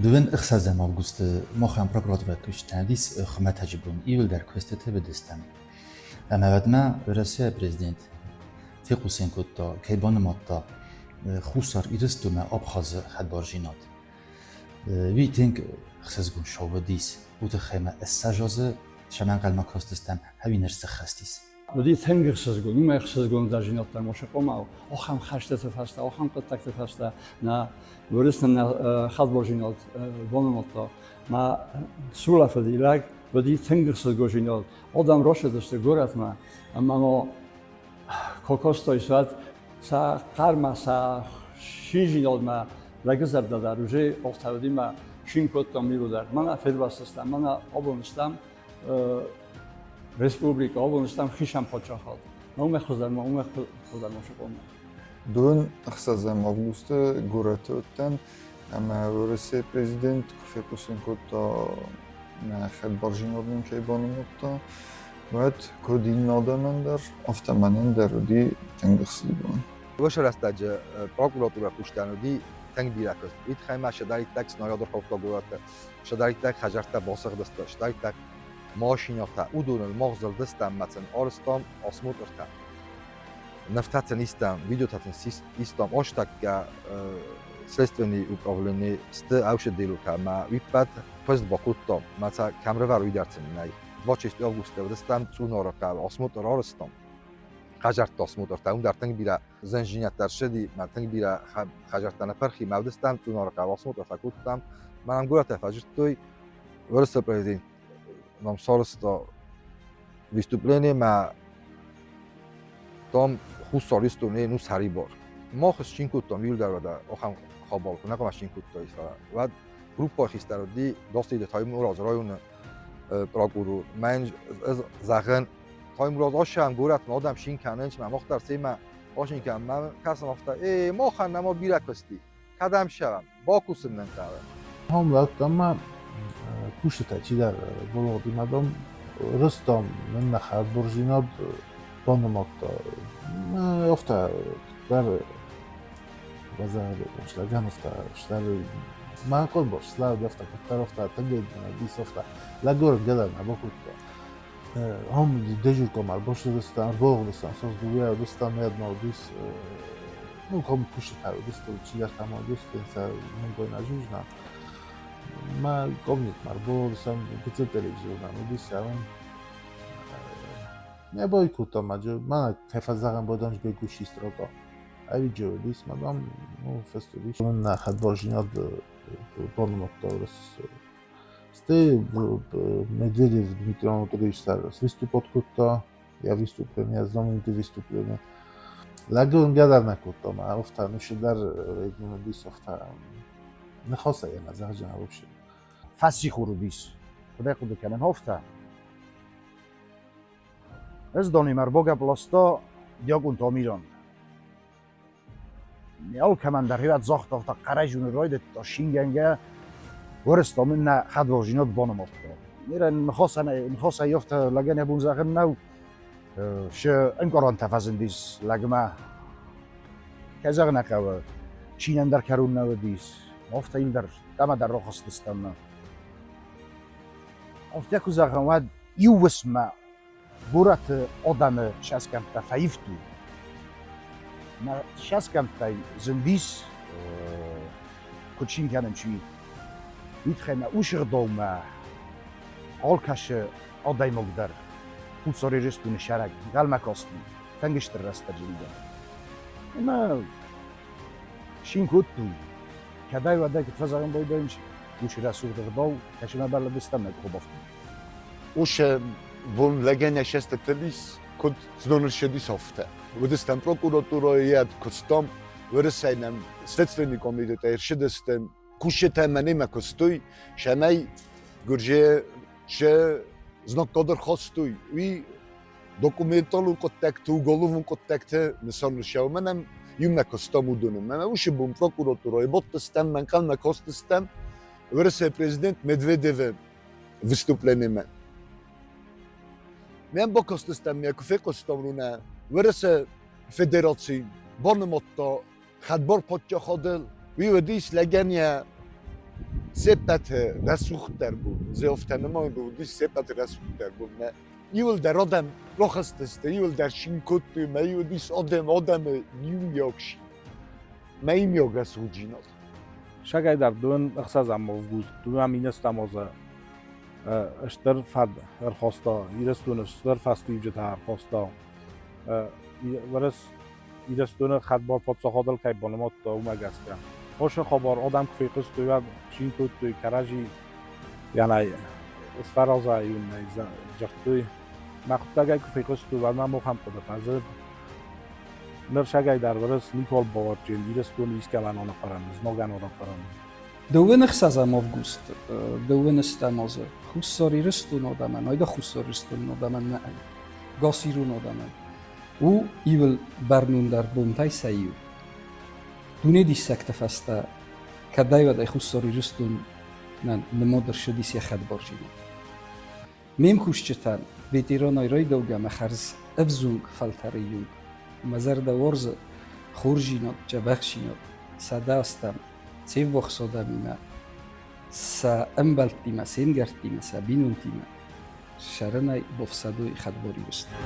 Дыууын ӕхсӕзӕм августы махӕн прокуратурӕ куыстӕн уыдис хуымӕтӕджы бон, иууылдӕр куыстыты уыдыстӕм. Ӕмӕ уӕдмӕ Уӕрӕсейы президент фехъусын кодта, кӕй банымадта Хуссар Ирыстонмӕ Абхазы хӕдбардзинад. Уый тынг ӕхсызгон шоу уыдис, уый тыххӕй ма ссӕдз азы сӕм ӕнхъӕлмӕ кастыстӕм, ӕви ныр сыххӕст ис. Уыди тынг ӕхсызгон, уымӕй ӕхсызгондӕр зинӕдтӕ Мосыкъомау, ахӕм хӕстыты фӕстӕ, ахӕм хъуыддӕгты фӕстӕ нӕ Уырыс нын нӕ хӕдборзинад банымадта. Мӕ сулӕфыди лӕг, уыди тынг ӕхсызгон зинад. Адӕм рацыдысты горӕтмӕ ӕмӕ ма кокостой суӕд сӕ хъӕрмӕ, сӕ шинзинадмӕ лӕгы зӕрдӕ дӕр уже афтӕ уыди мӕ шин кодтам иу дӕр. Мӕнӕ фервӕзтыстӕм, мӕнӕ абон стӕм республика, абон стӕм хицӕн паддзахад. Уымӕй хуыздӕр ма, уымӕй хуыздӕр ма сыкъомӕ. Дыууын ӕхсӕзӕм августы горӕты уыдтӕн ӕмӕ Уӕрӕсейы президент куы фехъусын кодта, мӕ хӕдбарзинад мын кӕй банымадта, уӕд куыд иннӕ адӕмӕн дӕр, афтӕ мӕнӕн дӕр уыди тынг ӕхсызгон. Уыцы рӕстӕджы прокуратурӕ кустӕн уыди тынг бирӕ куыст. Уый тыххӕй ма сӕдӕриттӕг снаряд ӕрхаудта горӕты, сӕдӕриттӕг хӕдзӕрттӕ басыгъдысты, сӕдӕриттӕг машинӕтӕ, уыдоныл мах дзырдыстӕм ӕмӕ сын арызтам осмотртӕ. Нывтӕ сын истам, видеотӕ сын истам, астӕккӕ следственный управлени сты ӕвсыделутӕ ӕмӕ уиппӕт куыст бакодтам, мӕ сӕ кӕм рывӕр, уый дӕр сын нӕй. 26 августы уыдыстӕм Цъунары хъӕуы, осмотр арызтам. Хъазӕртты осмотртӕ, уым дӕр тынг бирӕ зынзинӕдтӕ ӕрцыди, мӕ тынг бирӕ хӕдзӕрттӕ ныппырх и, мӕ уыдыстӕм Цъунары хъӕуы, осмотртӕ кодтам. Мӕнӕн горӕтӕй фӕзыдтой, Уырысы президент нам сарызта выступление мӕ там Хуссар Ирыстоны ну сӕрибар. Мах счин кодтам иуылдӕр уӕдӕ ахӕм хабар куы нӕ хъуамӕ счин кодтай, фӕлӕ уӕд группӕйы хистӕр уыди Доститы Таймураз районы прокурор. Мӕн ӕз зӕгъын, Таймураз ассӕм горӕтмӕ адӕм шин кӕнынц, мӕ мах дӕр семӕ ашин кӕнӕм. Мӕ кӕсӕм афтӕ, э, махӕн нӕма бирӕ куыст и, кӕдӕм ссӕуӕм, бакусын нын хъӕуы. Хомлаттӕмӕ кустытӕ чидӕр болоғдимадом рыстом нын хӕдборзинад банымадта. Афтӕ дӕр базаргӕнӕстӕ стӕр мӕнхъул борслав афтӕ кӕддӕр афтӕ тынгӕй афтӕ лӕгор гӕлӕн абакодта. Хом дежуркомар бошлыдыстан, рболгъдыстан, сос дыууӕ уыдыстан, уӕдмӕ уыдис ну, ком кустытӕ уыдысты, чидӕртӕ ма уыдысты, сӕ мунгойнаджы уызна. Мӕ комнит ма рболгъдыстан, гыццыл телевизор нӕм уыдис, ӕмӕ не бойкотам, мӕнӕ кӕй фӕзӕгъӕм, бодонж бегущий строка. Ӕви уыдис, мадам, ну, фестуыдис. Нӕ хӕдбарзинад банымадта уырыс. Стӕй Медведев Дмитрий Анатольевич выступать кодта, я выступление, знаменитый выступление. Лӕгон гӕдӕр нӕ кодта, ма офта, ну дӕр уыдис офта. Ныхасӕй ӕмӕ зӕгъджын вообще. Фӕссихор уыдис. Куыд ӕй хъуыды кӕнын, офта. Ӕз донимӕ ӕрбогӕпп ласта Диакъонты Амиран. Алкӕмӕн дӕр хевӕд загъта, хъӕрӕй райдыдта шингӕнгӕ Уырыстон мын нӕ хӕдбарзинад банымадта. Ныр ныхасӕй афтӕ лӕгӕн йӕ бон зӕгъын нӕу. Шы ӕнкъарӕнтӕ фӕзындис лӕгмӕ. Кӕй зӕгъын ӕй хъӕуы, чинӕн дӕр кӕрон нӕ уыдис. Афтӕ иу дӕр кӕмӕдӕр рахызтыстӕм. Афтӕ куы зӕгъӕм, уӕд иу уысммӕ горӕты адӕмы сӕсгӕмттӕ фӕивтой. Мӕ сӕсгӕмттӕй зындис, куыд цин кӕнын, чи. Уый тыххӕй мӕ уыцы гъдаумӕ алкӕцы адӕймаг дӕр Хуссар Ирыстоны сӕрӕг ӕнхъӕлмӕ касти тынг стыр рӕстӕджы мидӕг. Ӕмӕ цин кодтой, кӕдӕй-уӕдӕй куыд фӕзӕгъын байдайынц, уыцы рӕсугъд ӕгъдау кӕцымӕ бӕллыдыстӕм нӕ къухы бафтыд. Уыцы бон лӕгӕн йӕ цӕстытыл ис, куыд знон ссыдис, афтӕ. Уыдыстӕм прокуратурӕйы йӕ куыстам, Уырысӕй нӕм следственный комитетӕй ӕрцыдысты. Кусджытӕ мӕнимӕ куыстой, цӕмӕй Гуырдзы се знаггад ӕрхастой. Уый документалон хъуыддӕгты, уголовон хъуыддӕгты нысан ссӕуы. Мӕнӕн иумӕ куыстам уыдоны. Мӕнӕ уыцы бон прокуратурӕйы бадтыстӕм, ӕнхъӕлмӕ кастыстӕм Уӕрӕсейы президент Медведевы выступлениемӕ. Мӕн бакастыстӕм, куы фехъуыстам, нӕ Уӕрӕсе Федераци банымадта хӕдбар паддзахадыл. Уый уыдис лӕгӕн йӕ Се ппӕты рӕсугъддӕр бон, ӕз афтӕ нымайын, уыдис се ппӕты рӕсугъддӕр бон. Мӕ иуылдӕр адӕм рахызтысты, иуылдӕр цин кодтой, мӕ уыдис адӕм, адӕмы иумиаг цин, мӕ иумиаг рӕсугъддзинад. Сагайдар дыууын ӕхсӕзӕм август дыууӕ мин ӕстӕм азы стыр фӕд ӕрхаста, Ирыстоны стыр фӕстиуджытӕ ӕрхаста. Уырыс Ирыстоны хӕдбар паддзахадыл кӕй банымадта, уымӕ гӕсгӕ. Хосы хабар адӕм куы фехъуыстой, уӕд цин кодтой кӕрӕдзи янӕй сфӕраза иунӕй дзырдтой. Мӕ хъуыддагӕй куы фехъуыстой, уӕд мӕм ахӕм хъуыды фӕзынд. Ныр сагӕй дӕр уырыс никуал бауадздзӕн Ирыстоны искӕмӕн аныхъуырын, знагӕн аныхъуырын. Дыууын ӕхсӕзӕм август дыууын ӕстӕм азы Хуссар Ирыстоны адӕмӕн, айда Хуссар Ирыстоны адӕмӕн нӕ, гас ирон адӕмӕн у ивыл бӕрнондӕр бонтӕй сӕ иу. Дуне диссӕгты фӕстӕ кӕдӕй-уӕдӕй Хуссар Ирыстонӕн нымад ӕрцыдис йӕ хӕдбардзинад. Ме мкусджытӕн ветеранӕй райдаугӕ мӕ хӕрз ӕвзонг фӕлтӕры иу. Мӕ зӕрдӕ уарзы хорздзинад, дзӕбӕхдзинад, 100 азтӕм се ввахс адӕмимӕ, сӕ ӕмбӕлттимӕ, се мгӕрттимӕ, сӕ бинонтимӕ сӕрӕнӕй бафсӕдой хӕдбар Ирыстон.